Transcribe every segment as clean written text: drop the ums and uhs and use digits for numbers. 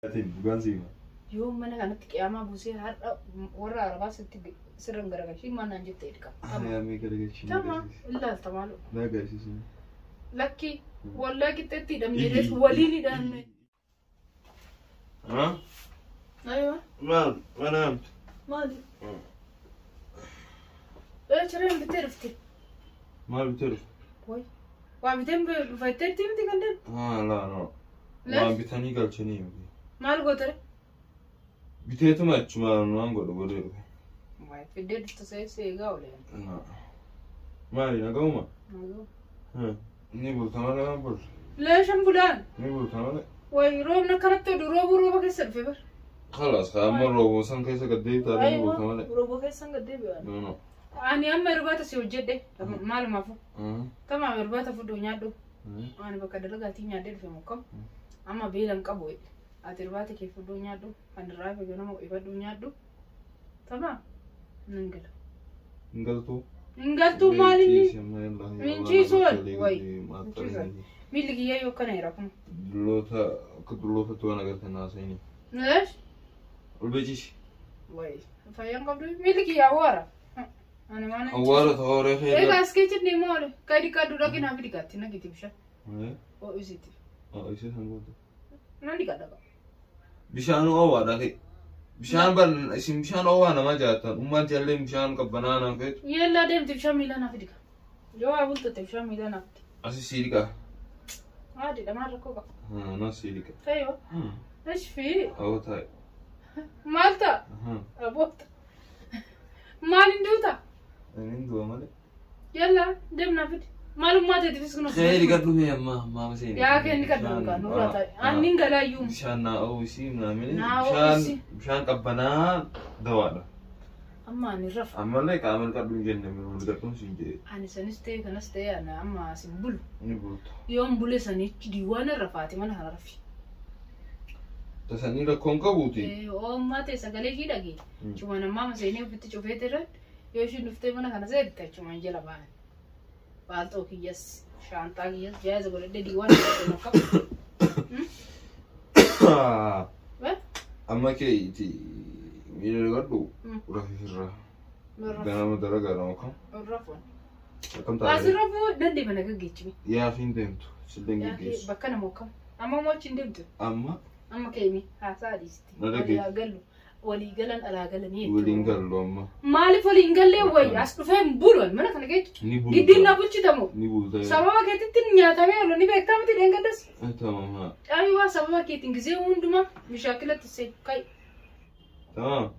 Dhugaan siima. Yoo mana kanatti qiyaamaa buusee har'a warra arabaa sitti sirran garagalchii maal naan jettee dhiqa. Yaamee garagalchii. Tama ilaalta maaloo. Na agarsiisi. Lakki wallaa qixxeetti hidhamne reef waliin hidhamne. Ha? Aywa. Maal? Mana amti. Maali? Ee cireen bitee dhufte. Maal bitee dhufte? Way. Waa biteen dhufatteetti miti kan deemte. Haa laa no. Waan bitanii galchanii miti. Maal gootere? Biteetuma achuma waan godhu godhee dhufe. Waay fiddee dhufte seessa eegaa oole. Maali nagahuma? Ni bulta malee waan bulta. Leeshan bulaan. Ni bulta malee. Way roobni akkanatti oduu roobuu rooba keessa dhufe bar. Khalas amma roobuu san keessa gad deebitaa ni bulta malee. Roobuu keessan gad deebi'an. No no. Ani amma irbaata si hojjedhe maalumaafuu. Tamaam irbaata fudhu nyaadhu. Ani bakka dalagaatii nyaadhee dhufe mokkam. Amma beelan qabu. Ati irbaata kee fudhu nyaadhu. Kan irraa hafe ganama ifadhu nyaadhu. Tamaam. Nan gala. Hin galtuu? Hin galtuu maal inni? Hin ciisu wayi. Miilli kiyyaa yoo akkana jira kun. Dulloota akka dullootatti waan agartan haasa'ini. Neesh? Ol beeksisi. Wayi. Fayyaan qabdu miilli kiyyaa awwaara. Ani waan hin Awwaara ta'ooree Egaa keessa. as keessa deemaa oole. Kan dhiqadhu dhaqi naaf dhiqatti naqiti bishaan. Ho'isitti. Isa san goote. Nan dhiqadha qaba. Bishaan oowwaadha kee. Bishaan ban isin bishaan oowwaa nama jaattan ummaan jallee bishaan qabbanaa naan feetu. Yeellaa deemte bishaan miilaa naaf dhiqa. Yoo waa bultotte bishaan miilaa naaf dhiqa. Asi sii dhiqa. Haadhi maal rakkoo qaba. Na sii dhiqa. Fayyoo. Esh fi Awwa taa'e. maal ta'a? Aboota. Maal hin duuta? Inni du'a malee. Yeellaa deem naaf fidi. Maalummaa teetiifis kun Kee dhiqadhu mee amma maama seeni. Yaa kee inni kadhu kan nurraa taa'e. Anni hin galaayyuu. Bishaan naa oowwisii naamini. Naa Bishaan oowwisi. bishaan qabbanaa dawaadha. Amma ani rafa. Ammallee qaama dhiqadhu hin jenne miidhaguu dhiqadhuun siin jedhe. Ani sanis ta'e kanas ta'e ani amma asin bulu. Ni bulta. Yoon bule sanichi diiwaan irra faati mana kana rafi. Tasanii rakkoon qabuuti. Oommaa ta'e sagalee ishii dhagee. Cumaan ammaa maseenii ofitti cufee jiran yoo ishiin dhuftee mana kana seente cumaan jala ba'an. Baalxoo kiyyas shaantaa kiyyas jaaza godhadhee diiwaan irra akka. Amma kee iti miila dhiqadhu rafifirra. Ganama dalagaadha yookaan Rafuun. akkam taate? Asirra fuu dandee mana gaggeechimi. Yaafiin deemtu silleen geggeessu. Bakka nama akkam. Amma mochi hin deemtu. Amma Amma keemi haasaa dhiisti. Na dhaggeessi. Walii galu. Walii galan alaa galanii waliin gallu amma. Maaliif waliin gallee wayi as dhufee hin bulu mana kana keessa. Ni bulta. Giddiin na bulchitamu. Ni bulta. Sababa keetitti nyaatamee oolu ni beektaa miti dheengaddas. Tamam haa. Aywa sababa keetiin gisee hundumaa mishaakilatti see kai. Tamam.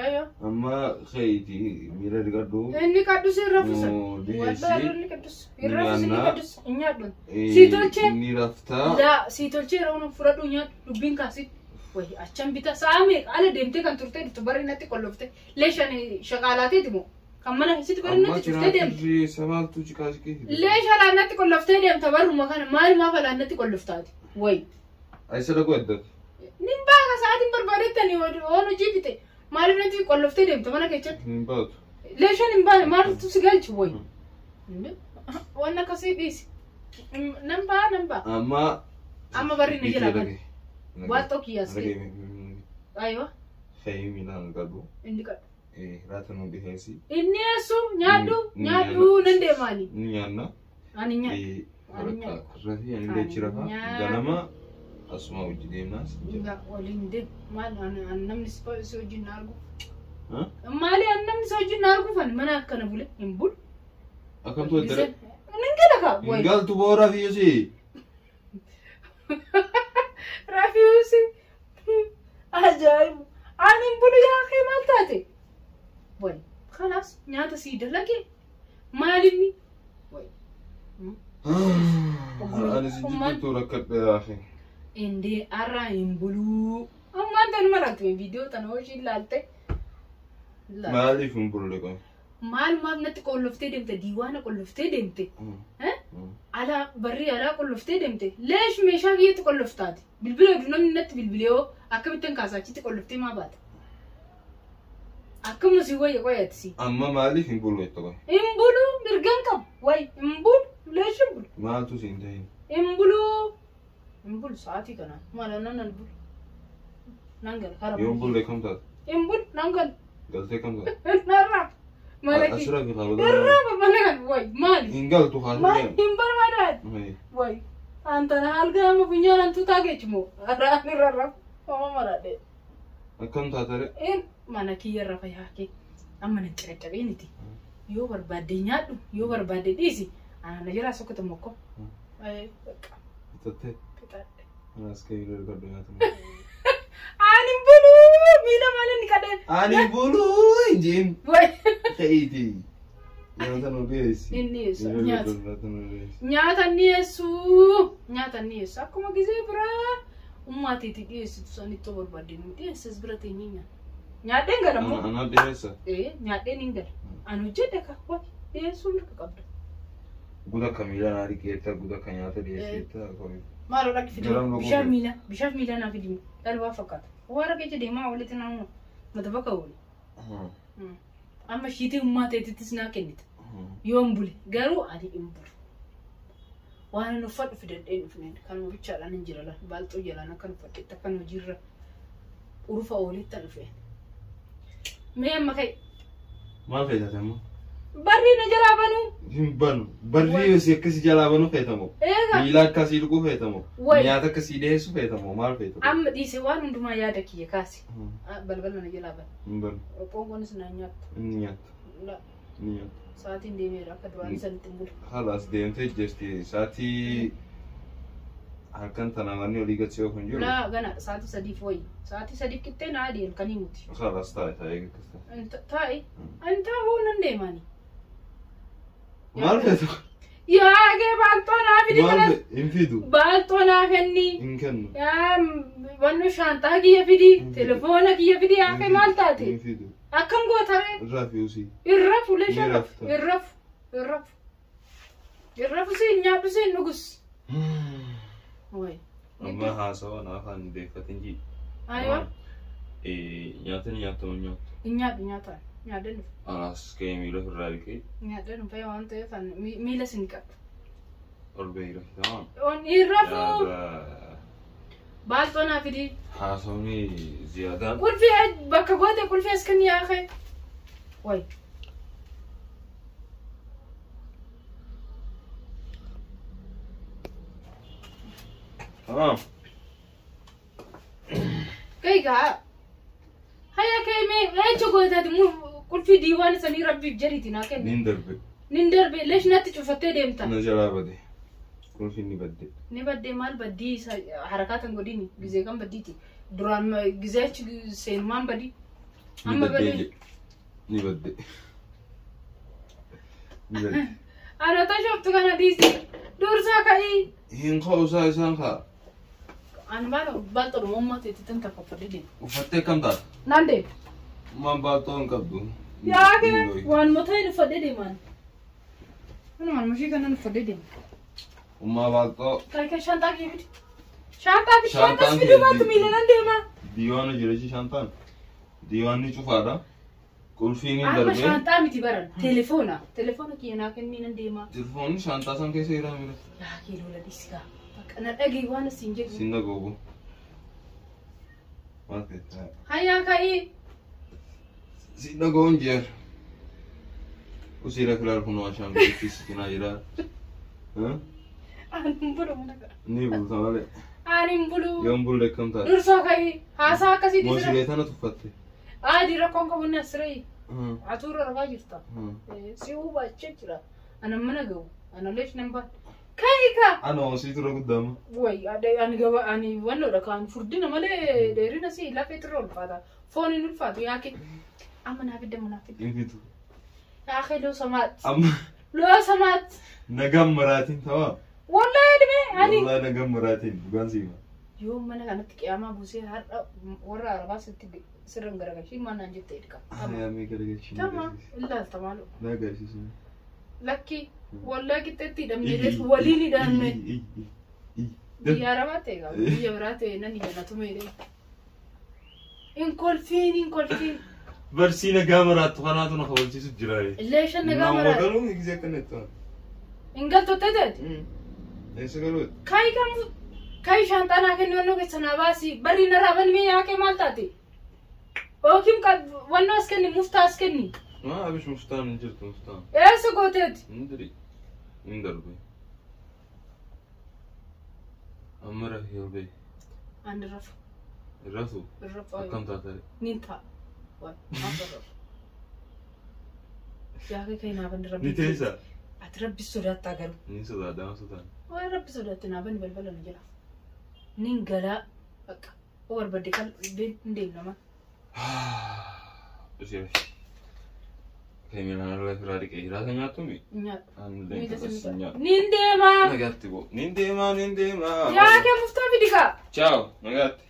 Aywa. Amma keeti miila dhiqadhu. Inni qaddus hin raffisan. Nuu dhiyeessi. Wallahi inni qaddus. Hin raffis inni Nyaannaa. qaddus hin nyaadhu. Sii tolchee. Ni raftaa. Laa sii tolchee yeroo nu fudhadhu nyaadhu dubbiin kaasi. Wayi achan bita sa'a meeqa ala deemtee kan turtee dhuftu barri natti qollofte leeshaan shaqaalaateeti moo kan mana sitti barri Amma natti cuftee deemte. jiraatu samaaltu ciqaa siqee. Leesha alaan natti qolloftee deemta barruma kana maalumaaf alaan natti qolloftaati. Wayi. Ayisa dhaquu eddatu. Nin baaka sa'aatiin barbaadettani oon hojii fite maaliif natti qolloftee deemta mana keessatti. Hin baatu. Leeshaan hin baane maaltu si galchi wayi. Waan akkasii dhiisi. Nan baa nan baa. Amma. Amma barri na jala bane. Waaxoo kiyyaas kee. Aywa Fe'ii miilaan dhiqadhu. inni qadhu. Raata nu dhiheessi. Inni eessu nyaadhu nyaadhu nan deemaani. Ni nyaanna. Ani nyaadhu. Ani nyaadhu. Rafii ani leechi rafa. Ganama asuma hojii deemnaas. Waliin deem maal ani namni si wajjin na argu. Maali ani namni si wajjin na arguuf ani mana akkana bule hin bulu. Akkamtu eddara. Nan gala kaa. Hin galtu boo rafii Rafiusi. Ajaa'ibu. Ani hin bulu yaa kee maal taate? Wayi kalaas nyaata sii dalage maalinni? Wayi. Ani si jibbitu rakkadhe yaafi. Indee har'a hin buluu. Ammaan tan maraatu viidiyoo tana hojii ilaalte. Maaliif hin bulle qoy? Maalumaaf natti qolloftee deemte diiwaana qolloftee deemte. Alaa barrii alaa qolloftee deemte. Leesh meeshaa biyyatti qolloftaati. Bilbila oduu namni natti bilbilee hoo akkamittiin kaasaa achitti qolloftee maa baata? Akkuma si wayya qoyati si. Amma maaliif hin bulle jetta qoy? Hin buluu mirgan qabu. Wayi hin bulu leesh hin bulu. Maaltu si hin ta'in? Hin buluu. Hin bulu sa'aatii kanaan. Maal nan bulu. Nan gala karaa. Yoo hin bulle kam taate? Hin bulu nan gala. Galtee kam taate? Narraa. Mana kee. Asirraa fi haalota. Irraa mana kan wayi maali? Hin galtu Maal haala. hin barbaadan? Wayi. Antana halga amma funyaan antu taagechumo. Araan irra rafu. Oma maradhe. Akkam taatare? In mana kiyya irra fayyaa kee. Amma na caqacaqeeniti. Yoo barbaadde nyaadhu, yoo barbaadde dhiisi. Ana na jalaa sokkata mokko. Bakka Bitattee? fixadhe. Anaas kee miila dhiqadhu nyaata. Ani hin buluu miila maal inni qadheen. Ani buluu hin jeen. Wayi. Ka'iiti. Nyaata nu dhiyeessi. Inni dhiyeessu, Miila nyaata. dhiqadhu nyaata nu dhiyeessi. Nyaata ni dhiyeessu. Nyaata ni dhiyeessu. Akkuma gisee biraa ummaatiitti dhiyeessitu sanitti barbaadde nu dhiyeessas bira teenyee nyaata. Nyaadheen gala immoo. Ana dhiyeessa. Ee nyaadheen hin gala. Ani hojjedhe ka wayi dhiyeessuu mirga qabda. Guda akka miila naa dhiqeetta, guda akka nyaata dhiyeesseetta. Maaloo dhaqi fidi. Garam loqoo Bishaan fidi. miila bishaan miila naa fidi. Dhalbaa fakkaata. Warra keessa deemaa walitti naannoo mata bakka oolu. Amma shiitii ummaa ta'etittis naa kennita. Yoo hin bule garuu ani hin bulu. Waan ani uffadhu fidadhee hin dhufneen kanuma bichaadhaan hin jira lan baalxoo jalaan akkan uffadhetti akkan hojiirra urufa ooletti dhufeen. Mee amma ka'i Maal feetate ammoo? barri na jalaa banuu Hin banu. Barri si akkasii jalaa banuu feetamoo? eega Miila akkasii dhiquu feetamoo? Wayi. Nyaata akkasii dhiyeessuu feetamoo? Maal feetamoo? Amma dhiise waan hundumaa yaada kiyya kaase. Balbala na jalaa bana. Hin banu. Qoonqoonis na nyaattu. Inni nyaata. La Inni nyaata. sa'aatiin deemeera akka duraan sanitti hin bulu. Halaas deemtee jirti. Sa'aatii halkan tana manni olii gad si'oo kun jiru. Laa gana sa'aatii sadiif wayi. Sa'aatii sadiif qixxee na adii halkanii muti. Halaas taa'e taa'ee akkas taa'e. Taa'e ani taa'uu nan deemaani. Maal feetu? Yaa gee baalxoo naa fidi Maal kanas. Hin fidu. Baalxoo naa kenni. Hin kennu. Yaa wanno shaantaa kiyya fidi. Telefoona kiyya fidi yaa kee maal taate? Hin fidu. Akkam gootaree? Irraa fi usii. Irra fuulee Ni sharaf. rafta. Irra irra irra fusiin nyaadhu siin dhugus. Wayi. Amma haasawa naaf hin deeffatin jii. Aywa. Nyaata ni nyaatamu nyaatu. Hin nyaadhu nyaataan. Nyaadheen dhufe. Anaas ka'ee miila ofirraa dhiqee Nyaadheen dhufe waan ta'eef miila sin qabu. ol bahee rafitamaa. Irra fuu. Yaada Baalxoo naa fidi. haasawni ziyaadaan. Qulfii bakka goote qulfii as kenni yaa kee. Wayi. Tamam. Kai gaa. Haya kee mee eecha gootaati qulfii diiwaan sanii rabbiif jedhiiti naa kenni. Nin darbe. Nin darbe leesh natti cufattee deemta. Na jalaa bade. Qulfiin ni badde. Ni baddee maal baddii isa harakaatan godhini gizee kan baddiiti. Duraan gizee achi seenumaan badii. Ni Amma baddee badee. jedhe. Ni badde. Ni badde. Ana tashooftu kana dhiisi. Dursaa ka'ii. Hin ka'uusaa isaan ka'a. Ani maal baalxoodhuma ummaa teetti tan takkaffadhee deema. Uffattee kam taate? Naan deema. Ummaan baalxoo hin qabdu. Yaa kee waan mataa hin uffadhee deemaan. Waanuma ishii kanan uffadhee deema. Ummaa baalxoo. Kai kai shaantaa kee fidi. Shaantaa fidi. Shaantaan Shaantaas fiduu kee baattu di- miila nan deema. Diiwaana jira jechi shaantaan. Diiwaanni cufaadha. Qulfiin hin Amma darbee. shaantaa miti baran. Telefoona. Telefoona kiyya naa kennii nan deema. Telefoonni shaantaa san keessa jira mira. Yaa kee lola dhiisi gaa. Bakka na dhagahi waan asiin jedhu. Sin dhagoobu. Maal feetaa? Hayyaa ka'ii. Sin dhagoo'n jeer. Usiira filaal kunoo ashaangulliitti sikinaa jira. Ani hin bulu mana kana. Ni bulta malee. Ani hin bulu. Yoon bulle akkam taate? Dursoo ka'ii. Haasaa akkasii dhiisira. Moosilee tana tuffatte. Adii rakkoon qabu inni asiree. Atuurra rafaa jirta. Si hubaachee jira. Ana mana gahu. Ana leesh nan baadha. Ka'ii kaa. Ana hoosii tura guddaama. Wayi ani gaba ani wannoodha kaan furdina malee dheerina si lafee turre ulfaata. Foon hin ulfaatu yaa kee. Amma naa fidde naa fidde. Hin fidu. Yaa kee loo samaatti. Amma Loo samaatti. nagaan maraatiin ta'aa. Wallahi dhibee ani. Wallahi nagaan maraatiin dhugaan siima. Yoo mana kanatti qiyaamaa buusee har'a warra arabaa sitti sirran garagalchii maal naan jettee dhiqa. Yaa mee garagalchii. Tama ilaalta maaloo. Na agarsiisu. Lakki wallahi qixxeetti hidhamne waliin hidhamne. Biyya arabaa ta'e qaba biyya biraa ta'e nan ijaalatu meedhe. Hin kolfiin hin kolfiin. Barsii nagaa maraattu kanaatu na kabalchiisu jira. Illee shan nagaa maraatu. Galuun gisee akkana itti waan. Hin galtottee taate. Eessa galuudha? Kaayi kan Kai shaanxaa naa kenni wannoo keessa naa baasi. Barri narraa bani mee yaaqee maal taate? Yookiin wannoo as kenni muftaa as kenni. Maa abish muftaan hin jirtu muftaan. Eessa gooteeti? Hin diri. Hin darbe. Amma rafii ol bahi. Ani rafu. Hin rafu. Hin rafu. Akkam taata? Nin ta'a. Waan amma rafu. Yaaqee kai naa bani rabbi. Ni teessa. Ati rabbi sodaattaa garuu. Ni sodaadha waan sodaan. Waan rabbi sodaatti naa bani balbala nu jala. Nin galaa bakka. Oo barbaadde kan hin deemna ma. Ishee rafi. Kameeraan irra firaa dhiqee hiraasa nyaattu mi? Nyaadhu. Ani illee nyaadhu. Nin deemaa. Nagaatti boo. Nin deemaa nin deemaa. Yaaqee muftaa fidi kaa. Ciao nagaatti.